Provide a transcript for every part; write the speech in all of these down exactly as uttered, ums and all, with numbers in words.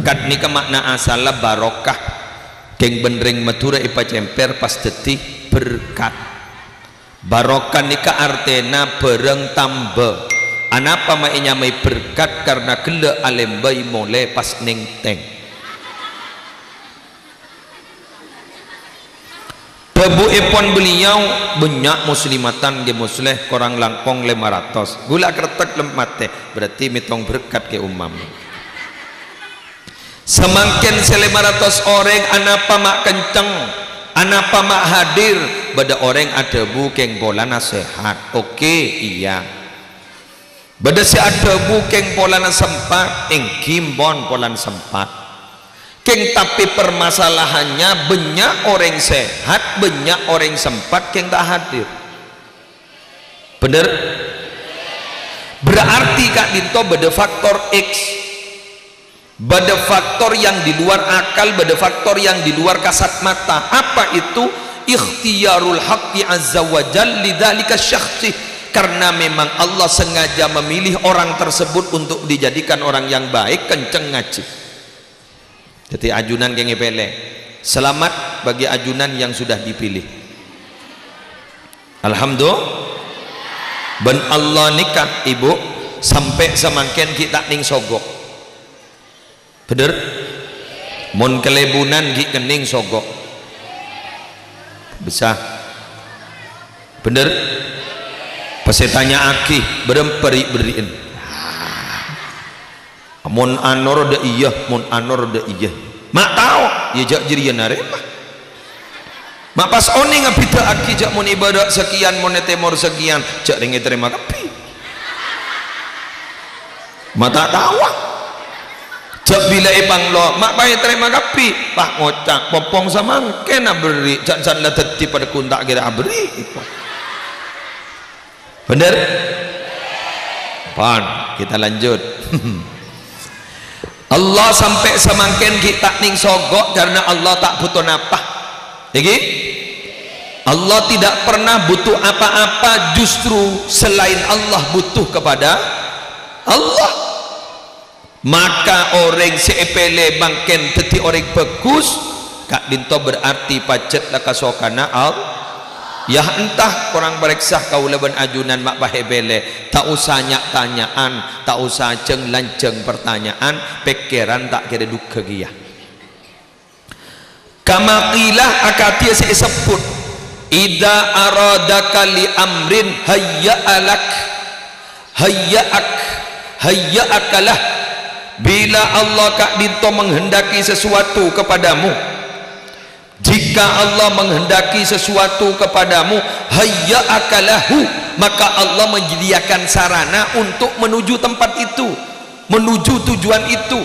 Berkat nèka ma'na asalla barokah. Kèng bân rèng Madhurâ èpacèmpèr pas dhâddhi berkat. Barokah nèka artèna bhârâng tamba. Anapa ma' ènyamaè berkat? Karna ghellâ' alèmbâi molè pas nèngtèng. Dhâbuèpon beliau, "Bânnya' muslimatan ghi musleh, korang langkong lèma ratos. Ghulâ kertèk lem matè, berarti mètong berkat kè umam." Samangkèn sè lèma ratos orèng, anapa ma' kenceng? Anapa ma' hadir? Bâdâ orèng adhâbu kèng polana sehat. Oke, iyâ. Bâdâ sè adhâbu kèng polana sempat, èngghi empon polana sempat. Kèng, tapè permasalahannya bânnya' orèng sehat, bânnya' orèng sempat kèng ta' hadir. Bhender? Berarti ka'dinto bâdâ faktor X. Bâdâ faktor yang di luar akal, bâdâ faktor yang di luar kasat mata. Apa itu? Ikhtiyarul haqqi azza wa jal lidzalika syakhsi. Karena memang Allah sengaja memilih orang tersebut untuk dijadikan orang yang baik, kenceng ngajhi. Dhâddhi ajunan kèng èpèlè. Selamat bagi ajunan yang sudah dipilih. Alhamdulillah. Bân Allah nèka, Ibu, sampè' samangkèn ghi' ta' nèng sogo'. Bhender? Mon kalèbunan ghi' kennèng sogo'. Bisa. Bhender? Pas ètanya'aghi, bârâmpa ri'-berri'en. Mon anor dâ' iyâ, mon anor dâ' iyâ. Ma' tao, iyâ jâ' jârèya narèma. Ma' pas onèng abhidhâ'aghi jâ' mon è bârâ' sakèyan, mon è tèmor sakèyan, jâ' rèng ètarèma kabbhi. Ma' ta' taowa. Jâ' bilâ èpanglo, ma' pas ètarèma kabbhi. Pas ngoca', "Pompong samangkèn aberri', jâ' san la dhâddhi padâ ghun ta' kèra aberri'." Bhender? Pon, kita lanjut. Allah sampè' samangkèn ghi' ta' nèng sogo' karena Allah ta' buto napa. Èngghi? Allah tidak pernah butuh apa-apa, justru selain Allah butuh kepada Allah. Maka orèng sè èpèlè mangkèn dhâddhi orèng bhâghus, ka'dinto berarti pajhât la kasokanna Al-, yâ, entah, korang parèksa kaulâ bân ajunan ma' pas èpèlè, ta' osa nya'-tanya'an, ta' osa jâng-lanjâng partanya'an, pèkkèran ta' kèra dhugghâ kèya. Kama qila, akadhi sè èsebbhut, "Idza aradaka li amrin hayya'alak, hayya'ak, hayya'akalah." Bilâ Allah ka'dinto menghendaki sesuatu kepadamu, jika Allah menghendaki sesuatu kepadamu, hayya'akalahu, maka Allah menyediakan sarana untuk menuju tempat itu, menuju tujuan itu.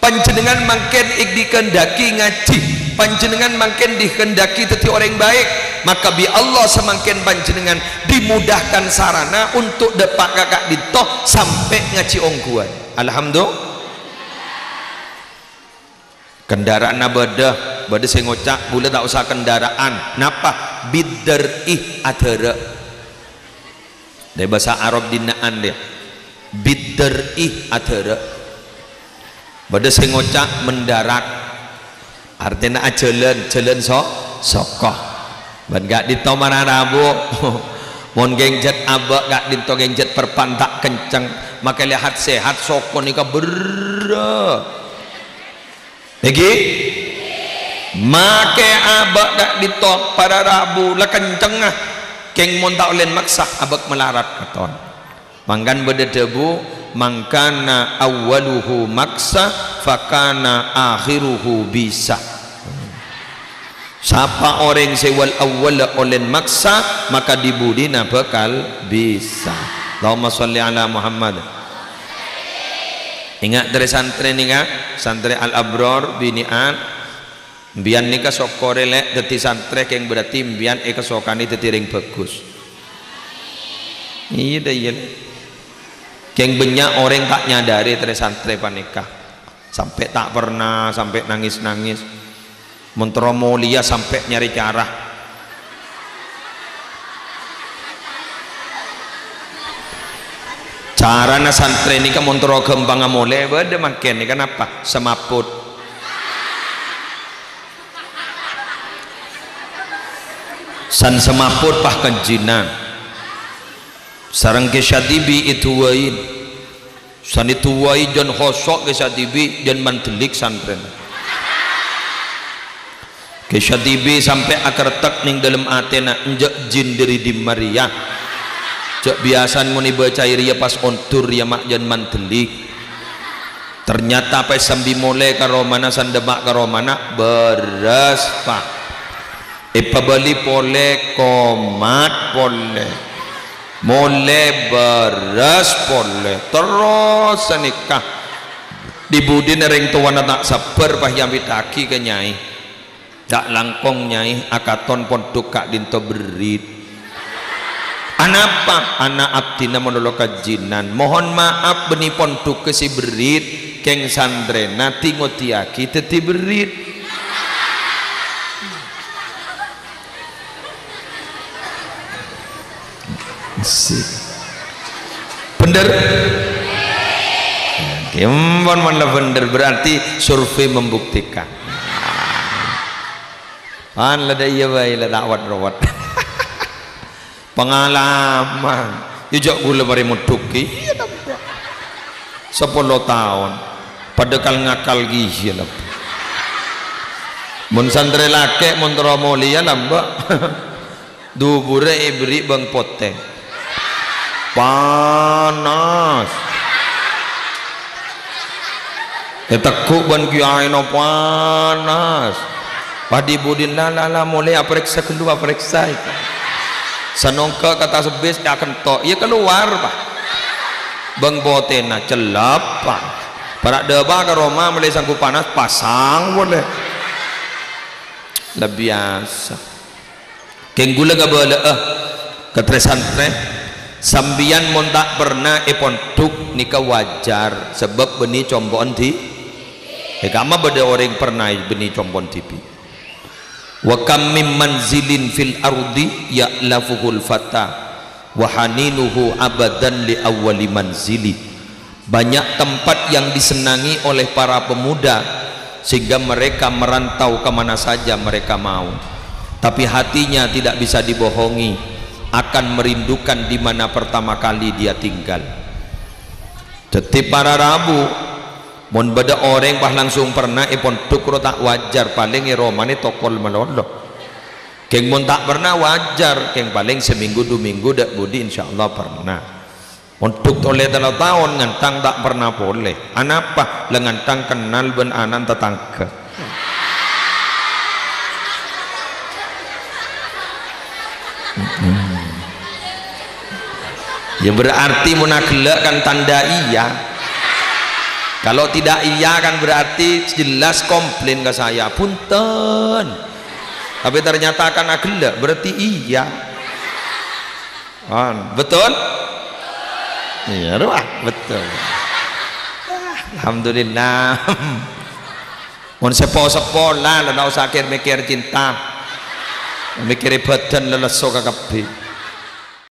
Panjhennengngan mangkèn èk-, dikendaki ngajhi, panjhennengngan mangkèn dikendaki dhâddhi orèng baik, maka bi' Allah samangkèn panjhennengngan dimudahkan sarana untuk dâpa' ka ka'dinto sampè' ngajhi ongghuwân. Alhamdulillah. Kendara'anna bâdâ, bâdâ sè ngoca', "Ghulâ ta' osa kendara'an." Napa? Bidar'i, adhârâ'. Dâri bhâsa Arab dina'an, dâ'. Bidar'i, adhârâ'. Bâdâ sè ngoca' mendarat. Artèna ajhâlân, jhâlân so-, soko. Bân ka'dinto mara rabu. Mon ghânjhât abâ' ka'dinto ghânjhât perpan ta' kenceng. Makè lèhat-sèhat soko nèka berrâ'. Èngghi? Makè abâ' ka'dinto para rabu la kencengnga. Kèng mon ta' ollèn maksa, abâ' malarat katon. Mangkana bâdâ dhâbu, "Man kana awwaluhu maksa, fakana akhiruhu bisa." Sapa orèng sè wal-awwalla ollèn maksa, maka di-budina bhâkal bisa. Allahumma shalli ala Muhammad. Ènga' trè-santrè nèka, santrè Al-Abror, binè'an. Mbiyan nèka sokkorè, Lè', dhâddhi santrè, kèng berarti mbiyan èkasokanè dhâddhi rèng bhâghus. Iyâ, dâ, iyâ, Lè'. Kèng bânnya' orèng ta' nyadarè trè-santrè panèka. Sampè' ta' pernah, sampè' nangès-nangès. Mon terro molèya sampè' nyarè cara. Carana santrè nèka mon terro ghâmpangnga molè, bâdâ mangkèn nèka napa? Semaput. San semaput pas kanjingan. Sareng Kè Syadibi èduwâi. San èduwâi jân hoso' Kè Syadibi, jân mandhâlik santrèna. Kè Syadibi sampè' akertek neng dâlem atèna, "Enjâ' jin dâri dimma rèya? Jâ' biyasana mon èbâcaè rèya pas ondur rèya ma' jân mandhâlik." Ternyata pas sambi molè ka romana, san dâpa' ka romana, bârâs, Pa'. Èpabâli polè, komat polè. Molè bârâs polè. Terros sanèka. Di-budina rèng towana ta' sabbhâr pas èampèttaghi ka nyai. Ca' langkong, Nyai, akaton pondhuk ka'dinto berrit. Anapa? Ana' abdhina malolo kanjingan. Mohon maaf, bânnè pondhugghâ sè berrit, kèng santrèna dhi-ngodiyaghi dhâddhi berrit. Sip. Bhender? Kempon man la bhender, berarti survei membuktikan. Pan la dâ' iyâ bhâi, la ta' wet-rowet. Pengalaman. Iyâ jâ' ghulâ marè mondhuk, iyâ, napa? Sapolo taon. Padâ kal-ngakal ghi, iyâ, napa? Mon santrè lakè', mon terro molèya, lambâ'. Duburrâ èberri' bâng potè. Panas. Ètegghu' bân kiyaèna panas. Pas di-budina, "La, la, la, molè aparèksa ghâllu, aparèksa," èka. Sanongghâ ka tasebbis, èakento'. Iyâ kalowar, Pa'. Bâng potèna cellep, Pa'. Para' dâpa' ka roma, molaè sangghu panas, pasang polè. La biyasa. Kèng ghulâ ngabâlâ'â ka trè-santrè, sampèyan mon ta' perna è pondhuk nèka wajar, sabâb bânnè compo'na dhi-, è kamma bâdâ orèng perna bânnè compo'na dhibi'. "Wa kam min manzilin fil ardi ya'lafuhul fata, wa haninuhu abadan li awwali manzili." Banyak tempat yang disenangi oleh para pemuda, sehingga mereka merantau ke mana saja mereka mau. Tapi hatinya tidak bisa dibohongi, akan merindukan di mana pertama kali dia tinggal. Dhâddhi para rabu, mon bâdâ orèng pas langsung perna è pondhuk ro ta' wajar, palèng è romana tokol malolo. Kèng mon ta' perna wajar, kèng palèng samènggu du mènggu dâ' budi insyaallah perna. Mondhuk tolè tello taon ngantang ta' perna polè. Anapa? La ngantang kennal bân ana'na tatangghâ. Mm-mm. Ya berarti mon aghellâ' kan tanda iya. Kalau tidak iya kan berarti jelas komplain ke saya. Punten. Tapi ternyata kan aghellâ', berarti iya. Kan, betul? Iyâ, rowa, betul. Alhamdulillah. Mon seppo-seppo la, la ta' osa kèr-mèkkèr cinta. Mèkkèrè bhâdhân la lesso kakabbhi.